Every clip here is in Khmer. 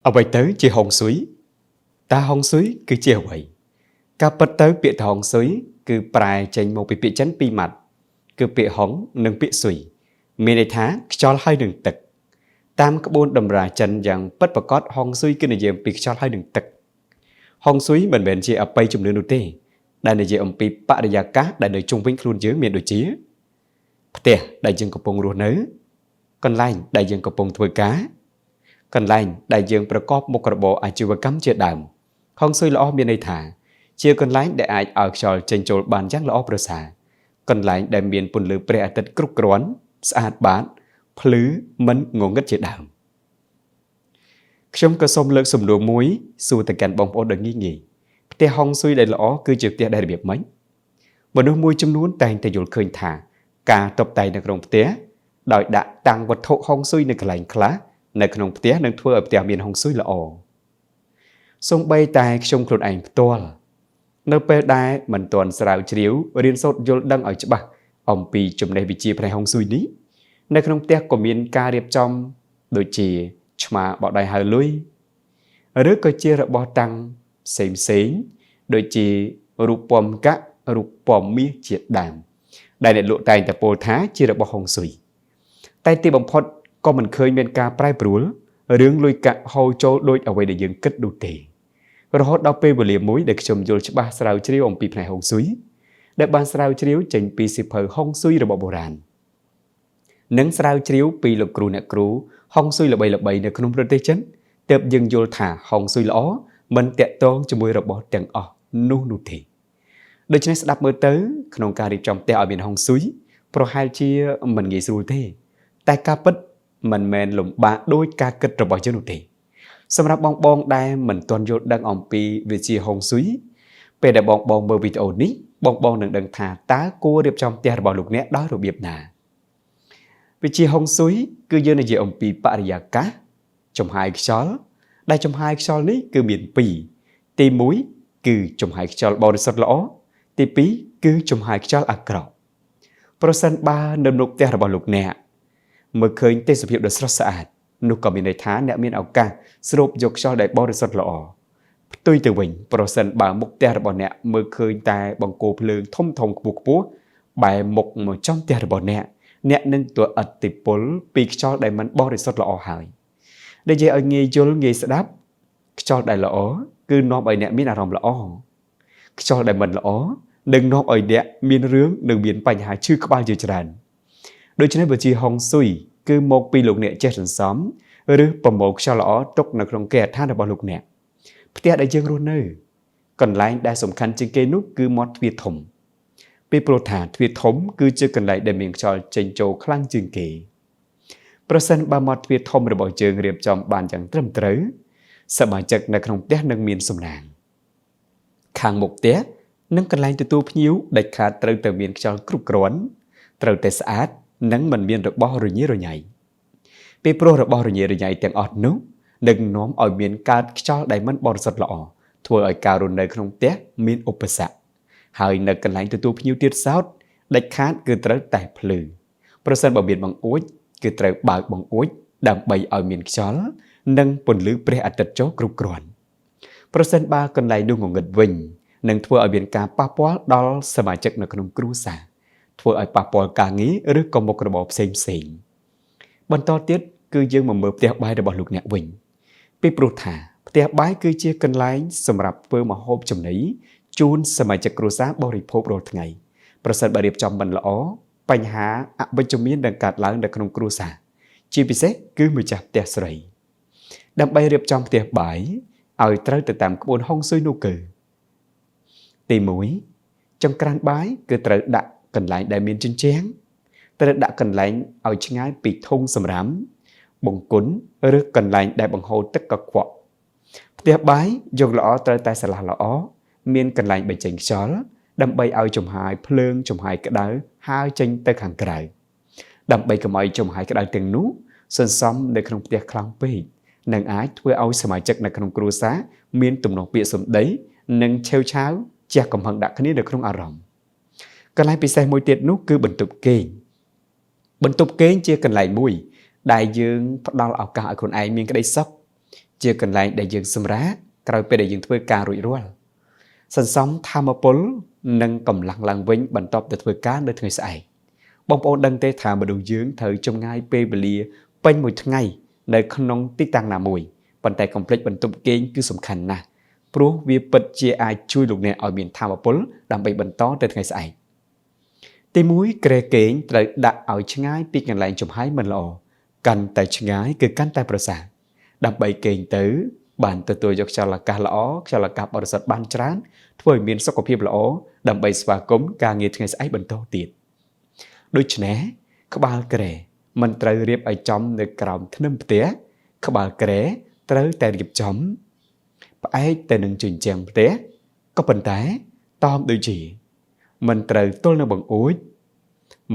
អ្វីទៅជាហុងស៊ុយតើហុងស៊ុយគឺជាអ្វីការពិតទៅពាក្យថាហុងស៊ុយគឺប្រែចេញមកពីពាក្យចិនពីរម៉ាត់គឺពាក្យហុងនិងពាក្យស៊ុយមានន័យថាខ្យល់ហើយនឹងទឹកតាមក្បួនតម្រាចិនយ៉ាងពិតប្រាកដហុងស៊ុយគឺនិយាយអំពីខ្យល់ហើយនឹងទឹកហុងស៊ុយមិនមែនជាអបិយជំនឿនោះទេដែលនិយាយអំពីបរិយាកាសដែលនៅជុំវិញខ្លួនយើងមានដូចជាផ្ទះដែលយើងកំពុងរស់នៅកន្លែងដែលយើងកំពុងធ្វើការ កន្លែងដែលយើងប្រកបមុខរបរអាជីវកម្មជាដើមហុងស៊ុយល្អមានន័យថាជាកន្លែងដែលអាចឲ្យខ្យល់ចេញចូលបានយ៉ាងល្អប្រសើរកន្លែងដែលមានពន្លឺព្រះអាទិត្យគ្រប់គ្រាន់ស្អាតបាតភ្លឺមិនងងឹតជាដើមខ្ញុំក៏សូមលើកសំណួរមួយសួរទៅកាន់បងប្អូនដោយងាយងាយផ្ទះហុងស៊ុយដែលល្អគឺជាផ្ទះដែលរបៀបម៉េចមនុស្សមួយចំនួនតែងតែយល់ឃើញថាការតុបតែងនៅក្នុងផ្ទះដោយដាក់តាំងវត្ថុហុងស៊ុយនៅកន្លែងខ្លះនៅក្នុងផ្ទះនឹងធ្វើឲ្យផ្ទះមានហុងស៊ុយល្អសូម្បីតែខ្ញុំខ្លួនឯងផ្ទាល់នៅពេលដែលមិនទាន់ស្រាវជ្រាវរៀនសូត្រយល់ដឹងឲ្យច្បាស់អំពីចំណេះវិជ្ជាផ្នែកហុងស៊ុយនេះនៅក្នុងផ្ទះក៏មានការរៀបចំដូចជាឆ្មាបោកដៃហៅលុយឬក៏ជារបស់តាំងផ្សេងផ្សេងដូចជារូបពំកាក់រូបពំមាសជាដើមដែលអ្នកលក់តែងតែពោលថាជារបស់ហុងស៊ុយតែទីបំផុតក៏មិនឃើញមានការប្រែប្រួលរឿងលុយកាក់ហូរចូលដូចអ្វីដែលយើងគិតនោះទេរហូតដល់ពេលវេលាមួយដែលខ្ញុំយល់ច្បាស់ស្រាវជ្រាវអំពីផ្នែកហុងស៊ុយដែលបានស្រាវជ្រាវចេញពីសៀវភៅហុងស៊ុយរបស់បុរាណនិងស្រាវជ្រាវពីលោកគ្រូអ្នកគ្រូហុងស៊ុយល្បីៗនៅក្នុងប្រទេសចិនទើបយើងយល់ថាហុងស៊ុយល្អមិនតាក់ទងជាមួយរបស់ទាំងអស់នោះទេដូច្នេះស្ដាប់មើលទៅក្នុងការរៀបចំផ្ទះឲ្យមានហុងស៊ុយប្រហែលជាមិនងាយស្រួលទេតែការពិតមិនមែនលំបាកដោយការគិតរបស់យើងនោះទេសម្រាប់បងៗដែលមិនទាន់យល់ដឹងអំពីវិជ្ជាហុងស៊ុយពេលដែលបងៗមើលវីដេអូនេះបងៗនឹងដឹងថាតើគួររៀបចំផ្ទះរបស់លោកអ្នកដោយរបៀបណាវិជ្ជាហុងស៊ុយគឺយើងនិយាយអំពីបរិយាកាសចំហាយខ្យល់ដែលចំហាយខ្យល់នេះគឺមានពីរទី1គឺចំហាយខ្យល់បរិសុទ្ធល្អទី2គឺចំហាយខ្យល់អាក្រក់ប្រសិនបើនៅមុខផ្ទះរបស់លោកអ្នកមើលឃើញទេសភាពដ៏ស្រស់ស្អាតនោះក៏មានន័យថាអ្នកមានឱកាសស្រូបយកខ្យល់ដែលបរិសុទ្ធល្អផ្ទុយទៅវិញប្រសិនបើមុខផ្ទះរបស់អ្នកមើលឃើញតែបង្គោលភ្លើងធំធំខ្ពស់ខ្ពស់បែរមុខមកចំផ្ទះរបស់អ្នកអ្នកនឹងទទួលឥទ្ធិពលពីខ្យល់ដែលមិនបរិសុទ្ធល្អហើយនិយាយឲ្យងាយយល់ងាយស្ដាប់ខ្យល់ដែលល្អគឺនាំឲ្យអ្នកមានអារម្មណ៍ល្អខ្យល់ដែលមិនល្អនឹងនាំឲ្យអ្នកមានរឿងនិងមានបញ្ហាឈឺក្បាលជាច្រើនដូច្នេះវិជ្ជាហុងស៊ុយគឺមកពីលោកអ្នកចេះសន្សំឬប្រមូលខ្យល់ល្អទុកនៅក្នុងគេហដ្ឋានរបស់លោកអ្នកផ្ទះដែលយើងរស់នៅកន្លែងដែលសំខាន់ជាងគេនោះគឺមាត់ទ្វារធំពីព្រោះថាទ្វារធំគឺជាកន្លែងដែលមានខ្យល់ចេញចូលខ្លាំងជាងគេប្រសិនបើមាត់ទ្វារធំរបស់យើងរៀបចំបានយ៉ាងត្រឹមត្រូវសមាជិកនៅក្នុងផ្ទះនឹងមានសំណាងខាងមុខផ្ទះនិងកន្លែងទទួលភ្ញៀវដាច់ខាតត្រូវតែមានខ្យល់គ្រប់គ្រាន់ត្រូវតែស្អាតនិងមិនមានរបស់រញ៉េរញ៉ៃពីព្រោះរបស់រញ៉េរញ៉ៃទាំងអស់នោះនឹងនាំឲ្យមានកើតខ្យល់ដែលមិនបរិសុទ្ធល្អធ្វើឲ្យការរស់នៅក្នុងផ្ទះមានឧបសគ្គហើយនៅកន្លែងទទួលភ្ញៀវទៀតសោតដាច់ខាតគឺត្រូវតែភ្លឺប្រសិនបើមានបង្អួចគឺត្រូវបើកបង្អួចដើម្បីឲ្យមានខ្យល់និងពន្លឺព្រះអាទិត្យចូលគ្រប់គ្រាន់ប្រសិនបើកន្លែងនោះងងឹតវិញនឹងធ្វើឲ្យមានការប៉ះពាល់ដល់សមាជិកនៅក្នុងគ្រួសារធ្វើឲ្យប៉ះពាល់ការងារឬក៏មុខរបរផ្សេងផ្សេងបន្តទៀតគឺយើងមកមើលផ្ទះបាយរបស់លោកអ្នកវិញពីព្រោះថាផ្ទះបាយគឺជាកន្លែងសម្រាប់ធ្វើម្ហូបចំណីជូនសមាជិកគ្រួសារបរិភោគរាល់ថ្ងៃប្រសិនបើរៀបចំមិនល្អបញ្ហាអវិជ្ជមាននឹងកើតឡើងនៅក្នុងគ្រួសារជាពិសេសគឺម្ចាស់ផ្ទះស្រីដើម្បីរៀបចំផ្ទះបាយឲ្យត្រូវទៅតាមក្បួនហុងស៊ុយនោះគឺទី1ចង្ក្រានបាយគឺត្រូវដាក់កន្លែងដែលមានជញ្ជាំងត្រូវដាក់កន្លែងឲ្យឆ្ងាយពីធុងសំរាមបង្គន់ឬកន្លែងដែលបង្ហូរទឹកកខ្វក់ផ្ទះបាយយកល្អត្រូវតែស្រឡះល្អមានកន្លែងបញ្ចេញខ្យល់ដើម្បីឲ្យចំហាយភ្លើងចំហាយក្តៅហើរចេញទៅខាងក្រៅដើម្បីកុំឲ្យចំហាយក្តៅទាំងនោះសន្សំនៅក្នុងផ្ទះខ្លាំងពេកនិងអាចធ្វើឲ្យសមាជិកនៅក្នុងគ្រួសារមានទំនាស់ពាក្យសម្ដីនិងឆេវឆាវជះកំហឹងដាក់គ្នានៅក្នុងអារម្មណ៍កន្លែងពិសេសមួយទៀតនោះគឺបន្ទប់គេងបន្ទប់គេងជាកន្លែងមួយដែលយើងផ្ដល់ឱកាសឲ្យខ្លួនឯងមានក្តីសុខ ជាកន្លែងដែលយើងសម្រាកក្រោយពេលដែលយើងធ្វើការរួចរាល់សន្សំធម៌ពលនិងកម្លាំងឡើងវិញបន្ទាប់ទៅធ្វើការនៅថ្ងៃស្អែកបងប្អូនដឹងទេថាមនុស្សយើងត្រូវចំណាយពេលវេលាពេញមួយថ្ងៃនៅក្នុងទីតាំងណាមួយប៉ុន្តែកុំភ្លេចបន្ទប់គេងគឺសំខាន់ណាស់ព្រោះវាពិតជាអាចជួយលោកអ្នកឲ្យមានធម៌ពលដើម្បីបន្តទៅថ្ងៃស្អែកទី1គ្រែគេងត្រូវដាក់ឲ្យឆ្ងាយពីកន្លែងចំហាយមិនល្អកាន់តែឆ្ងាយគឺកាន់តែប្រសើរដើម្បីគេងទៅបានទទួលយកខ្យល់អាកាសល្អខ្យល់អាកាសបរិសុទ្ធបានច្រើនធ្វើឲ្យមានសុខភាពល្អដើម្បីស្វាគមន៍ការងារថ្ងៃស្អែកបន្តទៀតដូច្នេះក្បាលគ្រែមិនត្រូវរៀបឲ្យចំនៅក្រោមធ្នឹមផ្ទះក្បាលគ្រែត្រូវតែរៀបចំផ្អែកទៅនឹងជញ្ជាំងផ្ទះក៏ប៉ុន្តែតមដូចជាមិនត្រូវទល់នឹងបង្អួច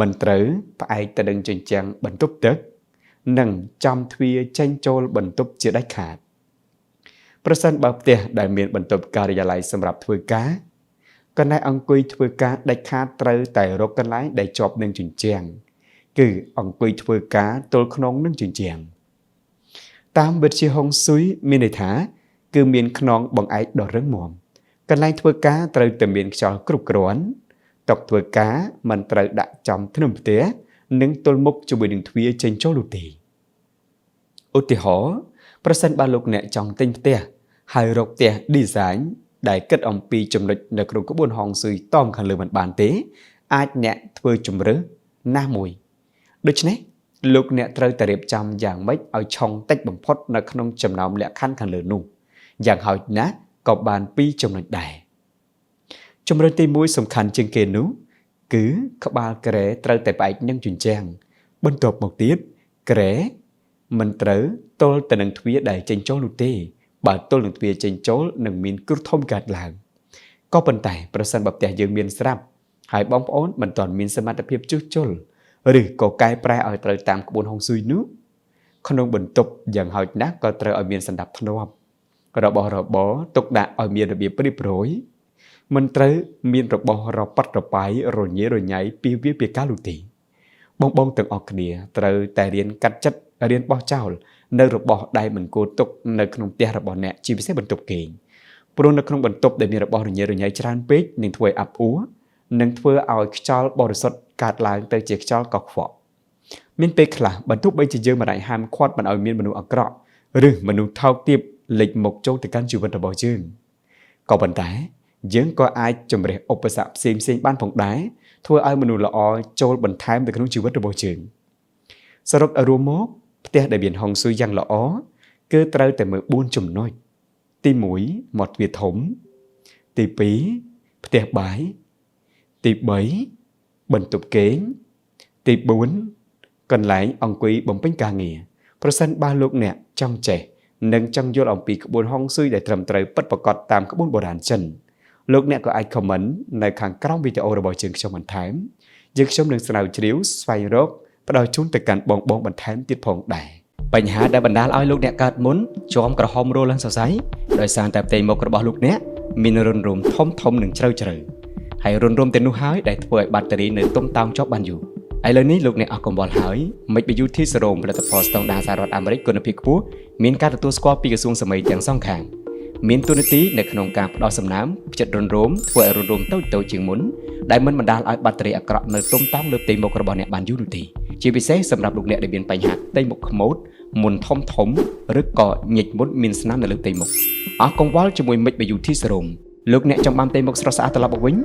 មិនត្រូវផ្អែកទៅនឹងជញ្ជាំងបន្ទប់ទឹកនិងចំទ្វារចេញចូលបន្ទប់ជាដាច់ខាតប្រសិនបើផ្ទះដែលមានបន្ទប់ការិយាល័យសម្រាប់ធ្វើការកន្លែងអង្គុយធ្វើការដាច់ខាតត្រូវតែរកកន្លែងដែលជាប់នឹងជញ្ជាំងគឺអង្គុយធ្វើការទល់ក្នុងនឹងជញ្ជាំងតាមវិទ្យាហុងស៊ុយមានន័យថាគឺមានខ្នងបង្អែកដ៏រឹងមាំកន្លែងធ្វើការត្រូវតែមានខ្យល់គ្រប់គ្រាន់តុធ្វើការមិនត្រូវដាក់ចំធ្នឹមផ្ទះនិងទល់មុខជាមួយនឹងទ្វារចេញចូលនោះទេឧទាហរណ៍ប្រសិនបើលោកអ្នកចង់ទិញផ្ទះហើយរកផ្ទះ design ដែលគិតអំពីចំណុចនៅក្នុងក្បួនហុងស៊ុយតមខាងលើមិនបានទេអាចអ្នកធ្វើជំរើសណាស់មួយដូច្នេះលោកអ្នកត្រូវតែរៀបចំយ៉ាងម៉េចឲ្យឆុងតិចបំផុតនៅក្នុងចំណោមលក្ខខណ្ឌខាងលើនោះយ៉ាងហោចណាស់ក៏បាន2ចំណុចដែរជំរើសទី1សំខាន់ជាងគេនោះគឺក្បាលគ្រែត្រូវតែផ្អែកនឹងជញ្ជាំងបន្ទាប់មកទៀតគ្រែមិនត្រូវទល់ទៅនឹងទ្វារដែលចេញចូលនោះទេបើទល់នឹងទ្វារចេញចូលនឹងមានគ្រោះធំកើតឡើងក៏ប៉ុន្តែប្រសិនបើផ្ទះយើងមានស្រាប់ហើយបងប្អូនមិនទាន់មានសមត្ថភាពជួសជុលឬក៏កែប្រែឲ្យត្រូវតាមក្បួនហុងស៊ុយនោះក្នុងបន្ទប់យ៉ាងហោចណាស់ក៏ត្រូវឲ្យមានសណ្ដាប់ធ្នាប់របស់របរទុកដាក់ឲ្យមានរបៀបរៀបរយមិនត្រូវមានរបស់រប៉ាត់រប៉ាយរញ៉េរញ៉ៃពីវាពីកាលនោះទេបងទាំងអស់គ្នាត្រូវតែរៀនកាត់ចិត្តរៀនបោះចោលនៅរបស់ដែលមិនគួរទុកនៅក្នុងផ្ទះរបស់អ្នកជាពិសេសបន្ទប់គេងព្រោះនៅក្នុងបន្ទប់ដែលមានរបស់រញ៉េរញ៉ៃច្រើនពេកនឹងធ្វើឲ្យអាប់អួរនិងធ្វើឲ្យខ្យល់បរិសុទ្ធកើតឡើងទៅជាខ្យល់កខ្វក់មានពេលខ្លះបើទោះបីជាយើងមិនអាចហាមឃាត់មិនឲ្យមានមនុស្សអាក្រក់ឬមនុស្សថោកទាបលេចមកចូលទៅកាន់ជីវិតរបស់យើងក៏ប៉ុន្តែយើងក៏អាចជំរះឧបសគ្គផ្សេងៗបានផងដែរធ្វើឲ្យមនុស្សល្អចូលបន្ថែមទៅក្នុងជីវិតរបស់យើងសរុបឲ្យរួមមកផ្ទះដែលមានហុងស៊ុយយ៉ាងល្អគឺត្រូវតែមើល4ចំណុចទី1មាត់ទ្វារធំទី2ផ្ទះបាយទី3បន្ទប់គេងទី4កន្លែងអង្គុយបំពេញការងារប្រសិនបើលោកអ្នកចង់ចេះនិងចង់យល់អំពីក្បួនហុងស៊ុយដែលត្រឹមត្រូវពិតប្រាកដតាមក្បួនបុរាណចិនលោកអ្នកក៏អាច comment នៅខាងក្រោមវីដេអូរបស់យើងខ្ញុំបន្ថែមយើងខ្ញុំនឹងស្រាវជ្រាវស្វែងរកផ្ដល់ជូនទៅកាន់បងៗបន្ថែមទៀតផងដែរបញ្ហាដែលបណ្ដាលឲ្យលោកអ្នកកើតមុនជាំក្រហមរឡើងសរសៃដោយសារតែផ្ទៃមុខរបស់លោកអ្នកមានរន្ធរោមធំធំនិងជ្រៅជ្រៅហើយរន្ធរោមទាំងនោះហើយដែលធ្វើឲ្យបាក់តេរីនៅទុំតោងជាប់បានយូរឥឡូវនេះលោកអ្នកអស់កង្វល់ហើយ Make Beauty Serum ផលិតផលស្តង់ដារសហរដ្ឋអាមេរិកគុណភាពខ្ពស់មានការទទួលស្គាល់ពីក្រសួងសាមីទាំងសងខាងមានតួនាទីនៅក្នុងការផ្ដល់សំណើមផ្ចិតរន្ធរោមធ្វើឲ្យរន្ធរោមតូចតូចជាងមុនដែលមិនបណ្ដាលឲ្យបាក់តេរីអាក្រក់នៅទុំតោងលើផ្ទៃមុខរបស់អ្នកបានយូរនោះទេជាពិសេសសម្រាប់លោកអ្នកដែលមានបញ្ហាផ្ទៃមុខខ្មោចមុនធំធំឬក៏ញិចមុនមានស្នាមនៅលើផ្ទៃមុខអស់កង្វល់ជាមួយ Make Beauty Serum លោកអ្នកចង់បានផ្ទៃមុខស្រស់ស្អាតត្រឡប់មកវិញ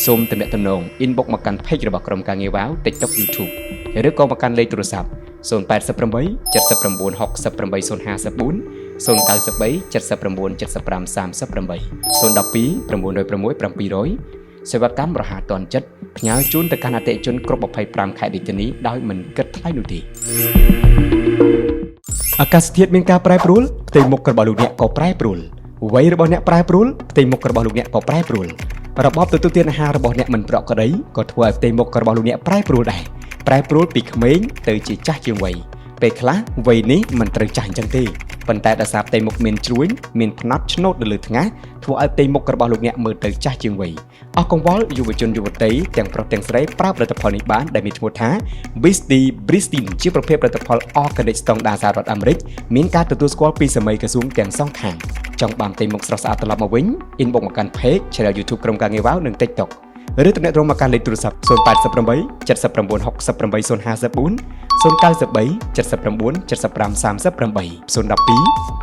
សូមទំនាក់ទំនង inbox មកកាន់ page របស់ក្រុមការងារ Wow TikTok YouTube ឬក៏មកកាន់លេខទូរស័ព្ទ088 79 68 054 093 79 75 38 012 906 700សេវាកម្មរហ័សទាន់ចិត្តផ្ញើជូនទៅកាន់អតិថិជនគ្រប់25ខេត្តរាជធានីដោយមិនគិតថ្លៃនោះទេអាកាសធាតុមានការប្រែប្រួលផ្ទៃមុខរបស់លោកអ្នកក៏ប្រែប្រួលវ័យរបស់អ្នកប្រែប្រួលផ្ទៃមុខរបស់លោកអ្នកក៏ប្រែប្រួលរបបទទួលទានអាហាររបស់អ្នកមិនប្រក្រតីក៏ធ្វើឲ្យផ្ទៃមុខរបស់លោកអ្នកប្រែប្រួលដែរប្រែប្រួលពីក្មេងទៅជាចាស់ជាងវ័យ ពេលខ្លះវ័យនេះមិនត្រូវចាស់អញ្ចឹងទេប៉ុន្តែដោយសារផ្ទៃមុខមានជ្រួញមានផ្នត់ឆ្នូតនៅលើថ្ងាសធ្វើឲ្យផ្ទៃមុខរបស់លោកអ្នកមើលទៅចាស់ជាងវ័យអស់កង្វល់យុវជនយុវតីទាំងប្រុសទាំងស្រីប្រើផលិតផលនេះបានដែលមានឈ្មោះថា Visty Pristine ជាប្រភេទផលិតផល Organic ស្តង់ដារសហរដ្ឋអាមេរិកមានការទទួលស្គាល់ពីសាមីក្រសួងទាំងសងខាងចង់បានផ្ទៃមុខស្រស់ស្អាតត្រឡប់មកវិញ inbox មកកាន់ Page Channel YouTube ក្រុមការងារវ៉ាវនិង TikTok ឬទំនាក់ទំនងមកកាន់លេខទូរស័ព្ទ088 79 68 054 093 79 75 38 012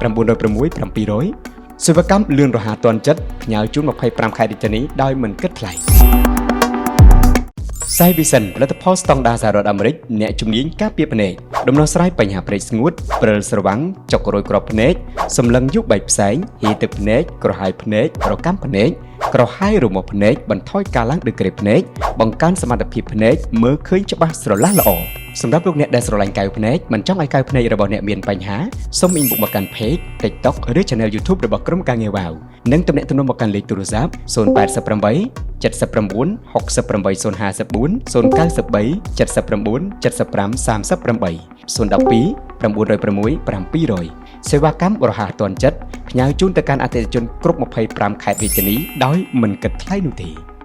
906 700សេវាកម្មលឿនរហ័សទាន់ចិត្តផ្ញើជូន25ខេត្តរាជធានីដោយមិនគិតថ្លៃ សាយវីសិនផលិតផលស្តង់ដារសហរដ្ឋអាមេរិកអ្នកជំនាញការពារភ្នែកដំណោះស្រាយបញ្ហាភ្នែកស្ងួតព្រិលស្រវាំងចុករយគ្រាប់ភ្នែកសម្លឹងយុបែកផ្សែងហៀទឹកភ្នែកក្រហាយភ្នែករកាំភ្នែកក្រហាយរមាស់ភ្នែកបន្ថយការឡើងដឺក្រេភ្នែកបង្កើនសមត្ថភាពភ្នែកមើលឃើញច្បាស់ស្រឡះល្អសម្រាប់លោកអ្នកដែលស្រឡាញ់កែវភ្នែកមិនចង់ឲ្យកែវភ្នែករបស់អ្នកមានបញ្ហាសូម inbox មកកាន់ Page TikTok ឬ Channel YouTube របស់ក្រុមការងារ Wow និងទំនាក់ទំនងមកកាន់លេខទូរស័ព្ទ088 79 68 054 093 79 75 38 012 906 700សេវាកម្មរហ័សទាន់ចិត្តផ្ញើជូនទៅកាន់អតិថិជនគ្រប់25ខេត្តរាជធានីដោយមិនគិតថ្លៃនោះទេ។